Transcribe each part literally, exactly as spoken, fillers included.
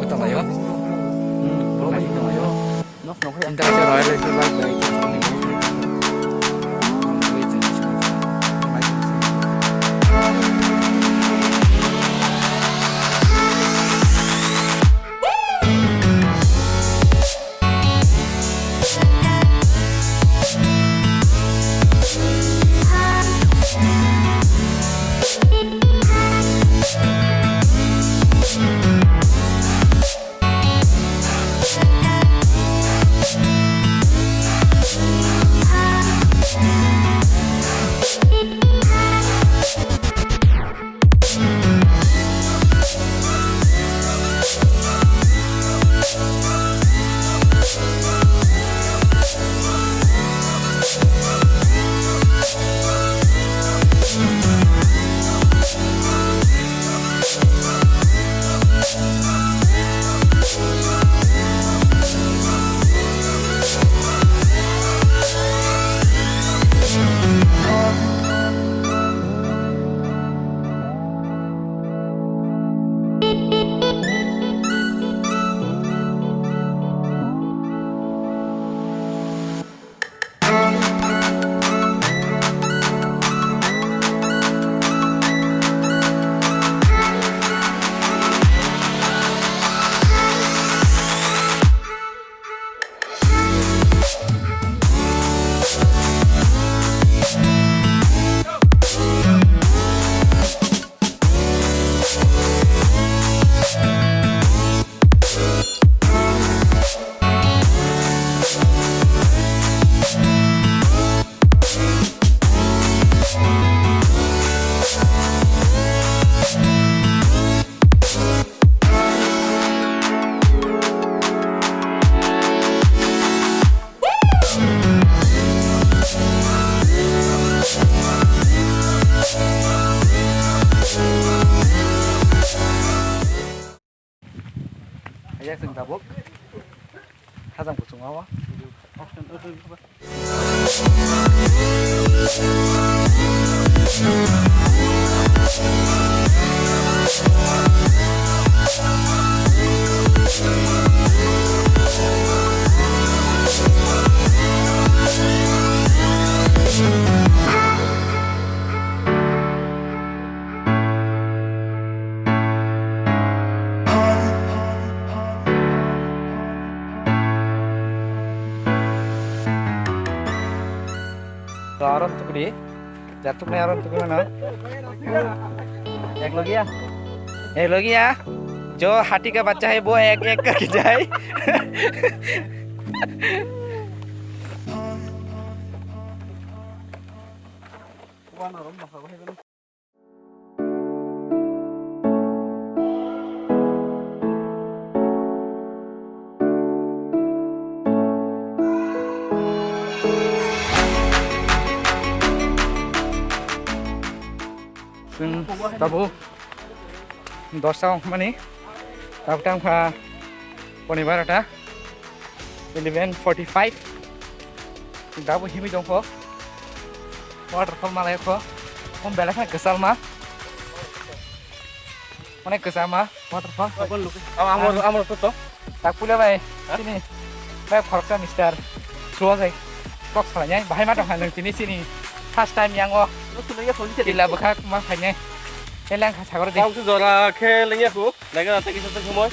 Tonglaio. Hmm, borok bai tonglaio. Nok, nok, ya. Cinta khe Royal Enfield bike bai. Hayag chwng tabuk hajam kuchung o. Aron tukdi, jatuk nai aron tukdi mana? Ek logia, ek logia, jo hati ka bachcha hai wo ek ek karke jai. Chwng tabuk dosta wngmani, tabuk tang kha poni barota. Eleven forty-five. Dabu himwi tongkho. Waterfall malai kho. Om belai kheno kwchalma. Onek kwchalma waterfall. Amor, amor to to. Tak pule bai. Ha? Sini. Bai khoroksa mister. Suwa sai. Kok salai nai. Bahai ma tongkha nang tini sini. First time yango. Kila bwkhak ma phainai. Eleng kha sagor di. Tang tu jora khe lengya khu. Naikha naikha kisa tong khumoi.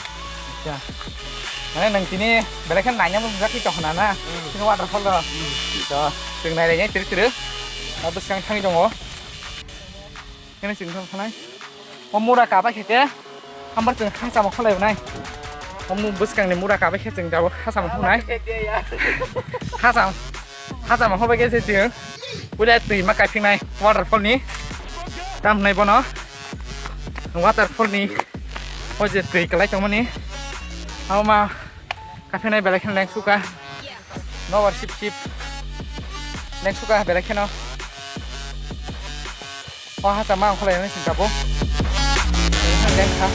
Acha. Mane nang tini belai khe naina mo bujak ki tong na na. Hmm. Tini waterfall do. Hmm. To, chwng nai rei tiri tiri. Abo bwskang thangwi tongo. Kene chwng thang thanai. O mura kaba khe te. Hambar chwng hachamo kholai nai. O mu bwskang ni mura kaba khe chwng jabo hachamo kholai. Hacham. Hachamo kholai khe chwng. Pura twi ma kaiphingnai waterfall ni. Tam hnai bono. Waterfall ni o je twi kwlai tongmani, abo ma kaphinai belai kheno lengsuka, nobar sip sip lengsuka belai kheno. O hachama ang kholai nai sing tabuk lengkha.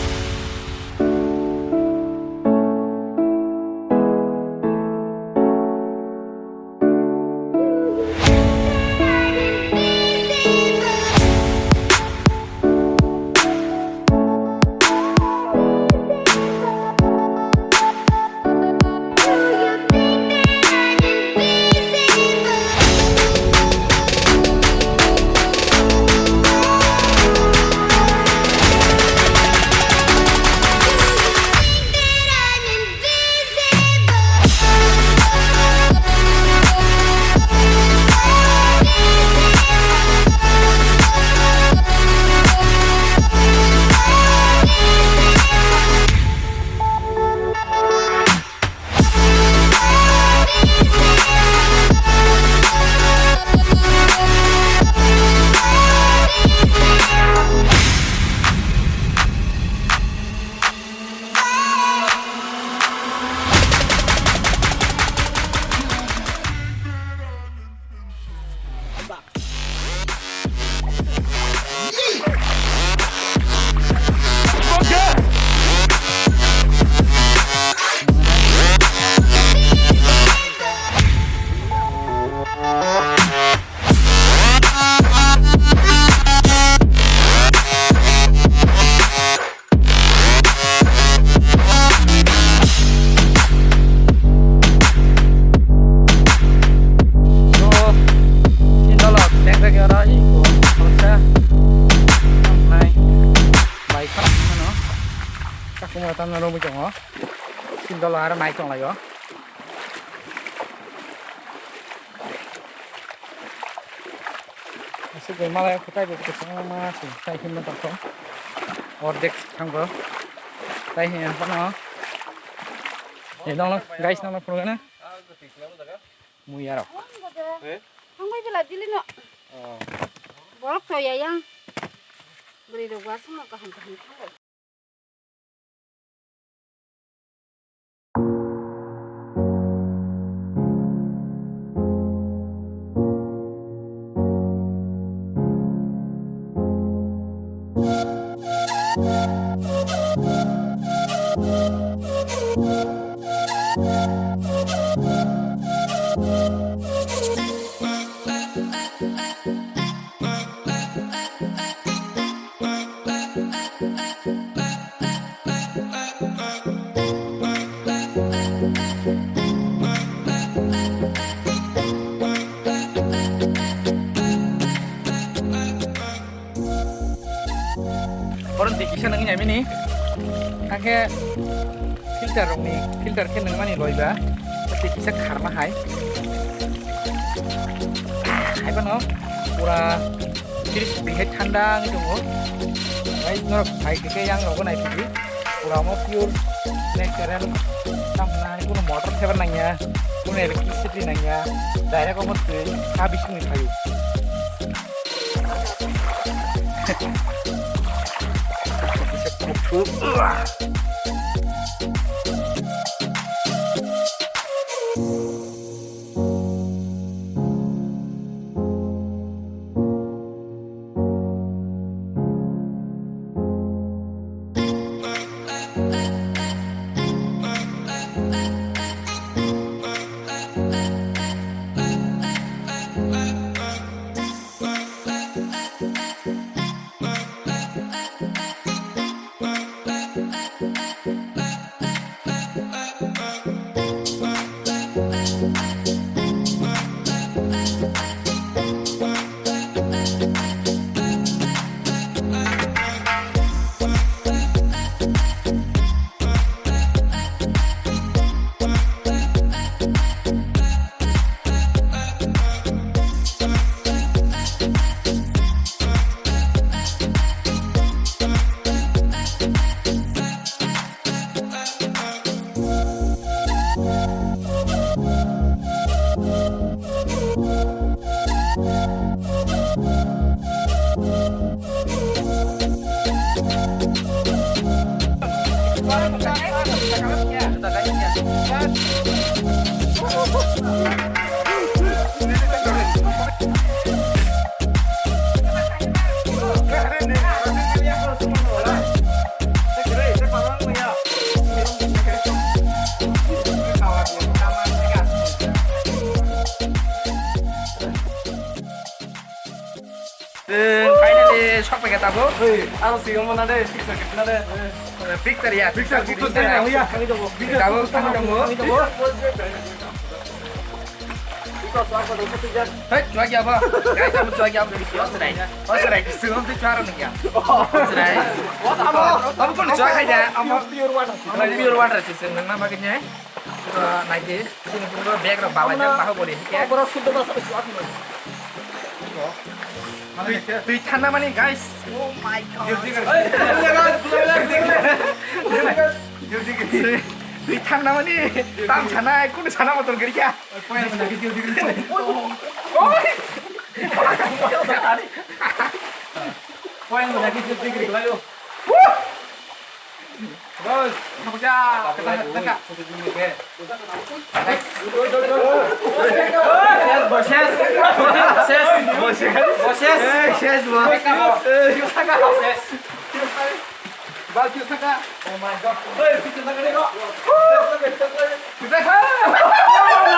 Chwng tamno romwi tongo. Sindolo aro nai tonglaio. Aswk bai malai kwchai bai kwchangma se tai hinma tongkho. Ordek thangkho. Tai hinma phano. Guys, nangno phunukgana. Mui arok. Thangbai bela dili no. Borok to ya yang. Bwrwi rok wasung no kaham kaham thango. Oro twi kisa nangwi naimani. Hakhe filter rokni, filter khe nangmani loiba. Twi kisa kharma hai. Hai phano pura tris degree hai thanda wngwi tongo. Guys, norok sai khe yang rogo nai phidi. Pura omo pure natural. Tamo hai kuno motor thebar nangya, kuno electricity nangya. Direct omo twi ha bisingni phaio. Finally, sok paikha tabuk. Hey, aro si omo na de, picture khepna de. Picture ya, picture, picture, picture, ya, ya. Tabuk thang tongo. Hey, chuak ya ba. Guys, tabuk chuak ya ba. Osrai. Osrai, kisum tu chuak ya. Osrai. Tabuk kono chuak hai da. Amo pure water. Amo pure water sih, nang nama kene. Naidi, sini pun bag rok balai jak, bahubali, hike? Borok sudo basa basi aku. Twi, twi thanda mani, guys. Oh my God. Twi thanda mani, tam sana, kuno sana motor gari kya? Bos, kamu kya? Kita, kita. Bos, yes. Bos, yes. Bos, yes. Bos, yes. Bal, kita. Oh my God. Hey, kita, kita. Oh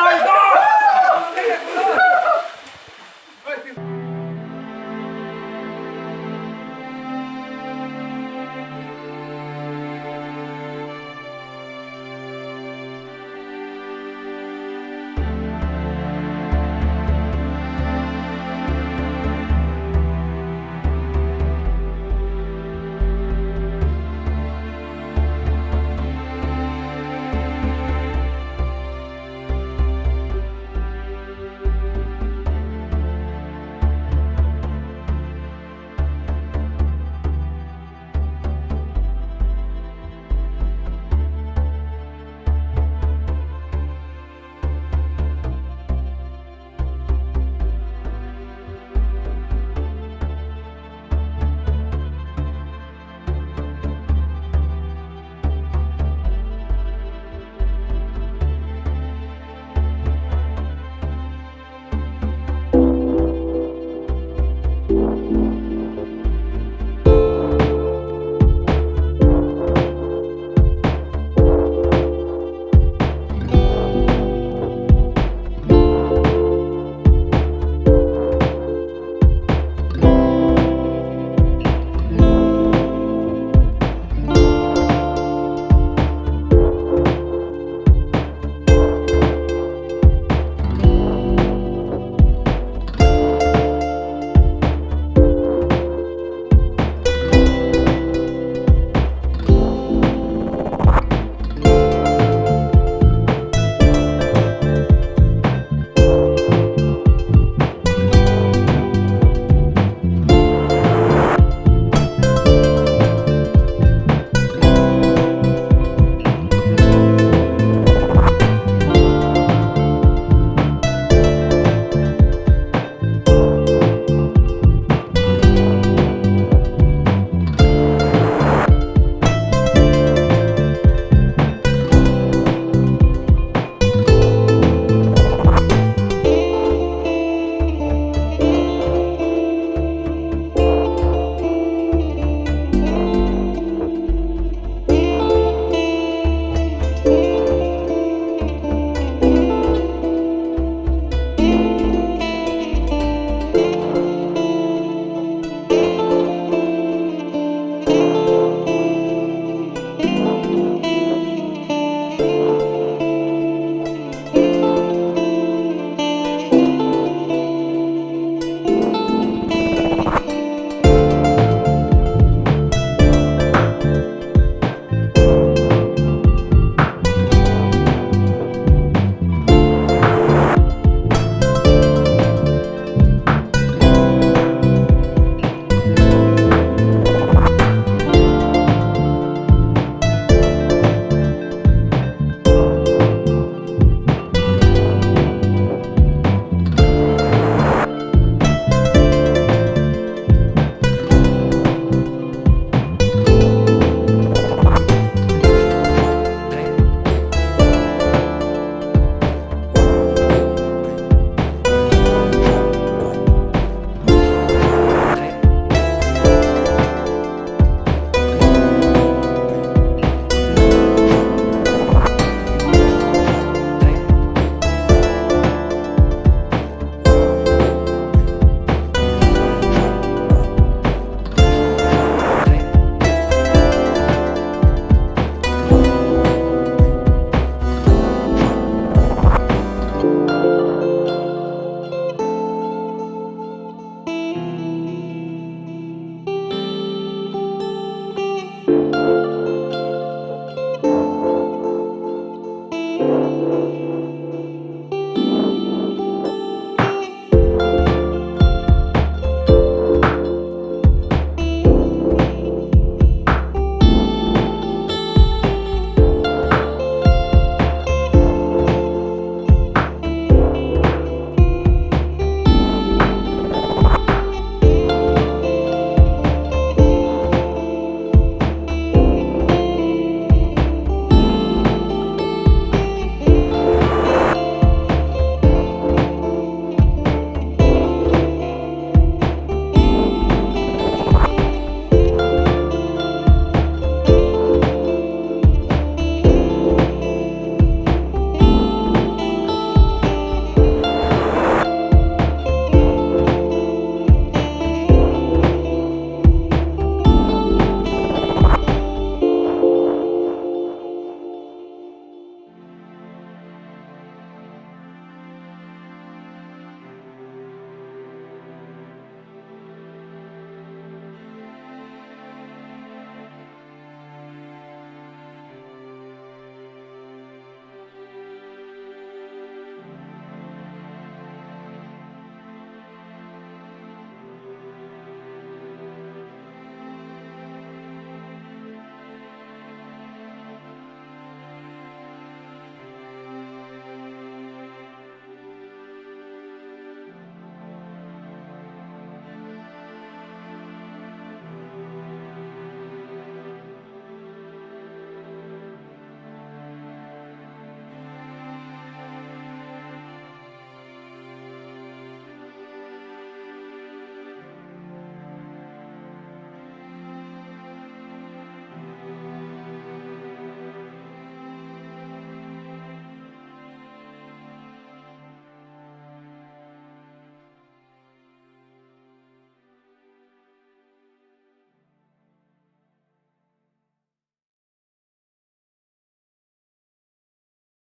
my God.